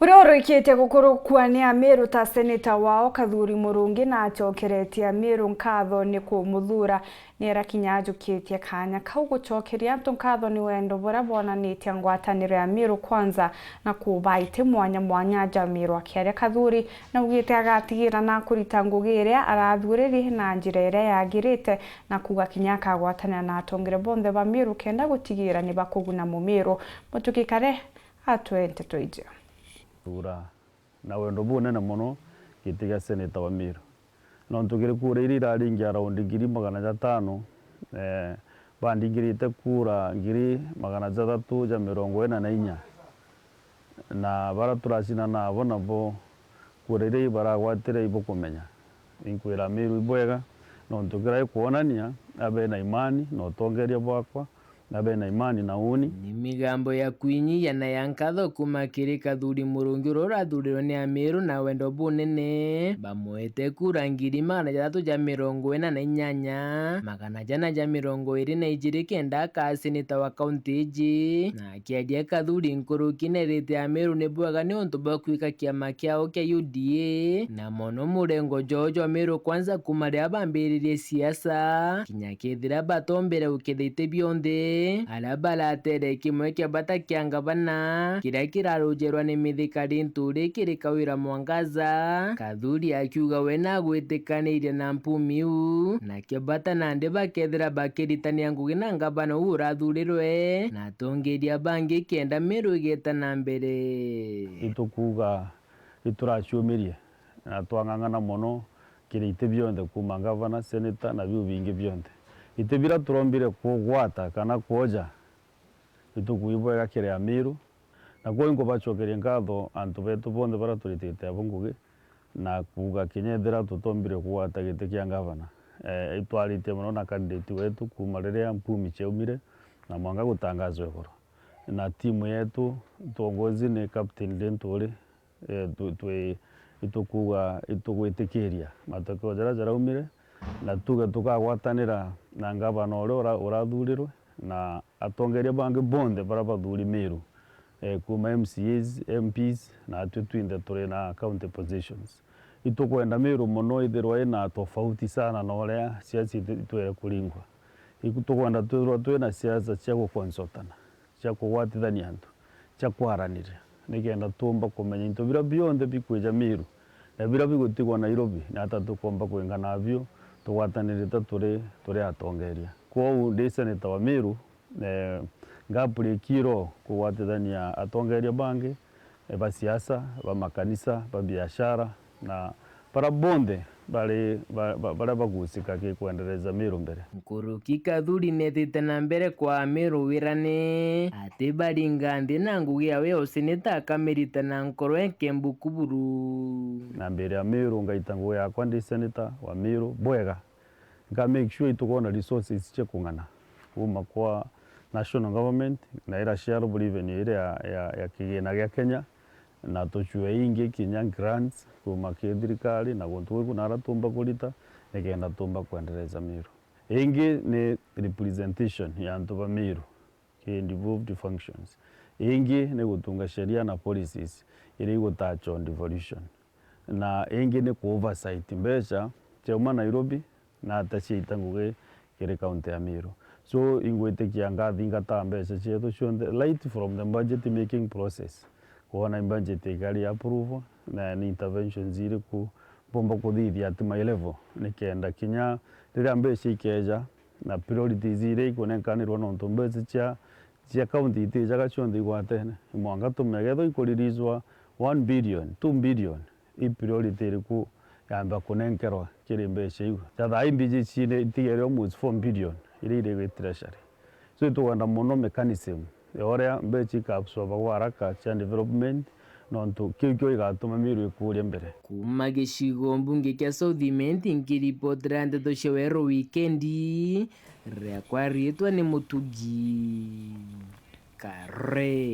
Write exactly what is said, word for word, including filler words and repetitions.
Buria urikitie gukurukua ni Amiru ta seneta wao Kathuri Murungi na acokeretie Amiru nkatho ni kumuthuura. Niera kinya ajukitie kaanya kau gucokeria antu nkatho ni wendo buria bwonanitie ngwataniro ya Amiru Kwanza na kuuba iti mwanya mwanya aja Amiru akiaria Kathuri naugite agatigira na kurita ngugi iria arathuririe na njira iria yagirite na kuuga kinya akagwatanira na atongeria bonthe ba Miru kenda gutigira ni bakuguna Mumiru. Mutuki Kare atwee nteto iji. Thuura na wendo bunene mono giti gia seneta wa Miru. Nontu kiri kura iria iraringi around ngiri magana jatano, eh, bandingirite kura ngiri magana jathatu ja mirongo ina na inya. Na baria turacindana nabo nabo kura iria ibaragwatire ibukumenya. Inkwira Amiru ibwega, nontu kiria ikwonania abe na imani na utongeria bwakwa, na bena imani na uuni. Ni migambo ya kwinyiyia na ya nkatho kuuma kiri Kathuri Murungi uria urathurirwe ni Amiru na wendo bunene. Bamwete kura ngiri magana jathatu ja mirongo ina na inyanya, magana jana ja mirongo iri na ijiri kenda akaa seneta wa kaunti iji. Na akiaria Kathuri nkuruki nerite Amiru ni bwega niuntu bwa kwika kiama kiao kia U D A, na mono murengo jwao jwa Miru Kwanza kuuma riria bambiririe siasa. Kinya kethira batombere guketha iti bionthe, aria baratere kimwe kia bata kia ngavana, kiria kirarujerwa ni Mithika Linturi kiri Kawira Mwangaza, Kathuri akiuga we nagwitikaniirie na mpumi iu, na kia bata nandi bakethira bakiritania ngugi na ngavana uu urathurirwe, na atongeria bangi kenda Miru igeta na mbere. Itukuuga ituraciumirie na twang'ang'ana mono kiri iti bionthe kuuma ngavana, seneta na biu bingi bionthe. Iti biria turombire kugwata kana kwoja, itukuuga ibwega kiri Amiru, na kwou inkubacokeria nkatho antu betu bonthe baria turitite abo ngugi, na kuuga kinya ethira tutombire kugwata giti kia ngavana, eh, itwaritie mono na candidate wetu kuuma riria mpumi ciaumire na mwanka gutangazwa iguru. Na timu yetu tuongozi ni Captain Linturi, eh, tu-, twi-, itukuuga itugwitikiria matokeo jaria jaraumire, na tuge tukagwatanira na ngavana uria ura-, urathurirwe na atongeria bangi bonthe baria bathuri Miru, eh, kuuma M C As, M Ps, na atwi twinthe turi na county positions. Itukwenda Miru mono ithirwa ina tofauti sana na uria siasa itu-, itwire kuringwa. Itukwenda twithirwa twina siasa cia gukonsultana, cia kugwatithania antu, cia kwaraniria, nikenda tuumba kumenya into biria bionthe bikwija Miru na biria bigutigwa Nairobi, ni ata tukomba kwingana nabio tugwatanirite turi, turi atongeria. Kwou ndi seneta wa Miru, eh, ngapurikiro kugwatithania atongeria bangi, eh, ba siasa, ba makanisa, ba biashara, na baria bonthe bari, ba, ba, baria bagusika ki kwendereza Miru mbere. Nkuruki Kathuri netite na mbere kwa Miru wirane ati baringa nthi na ngugi yawe ya useneta akamirita na nkoro enkembu kuburu. Na mbere ya Miru ngaita ngugi yakwa ndi seneta wa Miru bwega. Nka make sure itukona resources cia kung'ana kuuma kwa national government na ira shareable revenue iria ya, ya, ya kigina gia Kenya, na tucue ingi kinya grants kuuma ki thirikari na guntu gwi kunara tumba kurita nikenda tumba kwendereza Miru. Ingi ni representation ya antu ba Miru ki devolved functions. Ingi ni gutunga sheria na policies iria igutachwa on devolution. Na ingi ni ku oversight mbeca ciauma Nairobi na ata ciaita ngugi kiri kaunti ya Miru. So, ingwitikia ngathingata mbeca cietu cionthe right from the budget making process, kwona budget ikari approve na ni interventions iriku mbomba kuthithia at my level, nikenda kinya riria mbeca ikeja na priorities iria ikunenkanirwa, nontu mbeca cia, cia county itijaga cionthe igwatene. Mwanka tumenya kethwa ikureleaswa one billion, two billion, i priority iriku yamba kunenkerwa kiri mbeca iu? Ja thaa ii mbiji ici ni itigere almost four billion iria iri gwi treasury. So, itugwenda mono mechanism ya uria mbeca ika absorb gwa haraka cia development, nontu kiu kio igatuma Miru ikuria mbere. Kuuma gicigo mbunge kia South Imenti, nkiripotera ndeto cia Weru Wikendi, riakwa riitwa ni Mutugi Kare.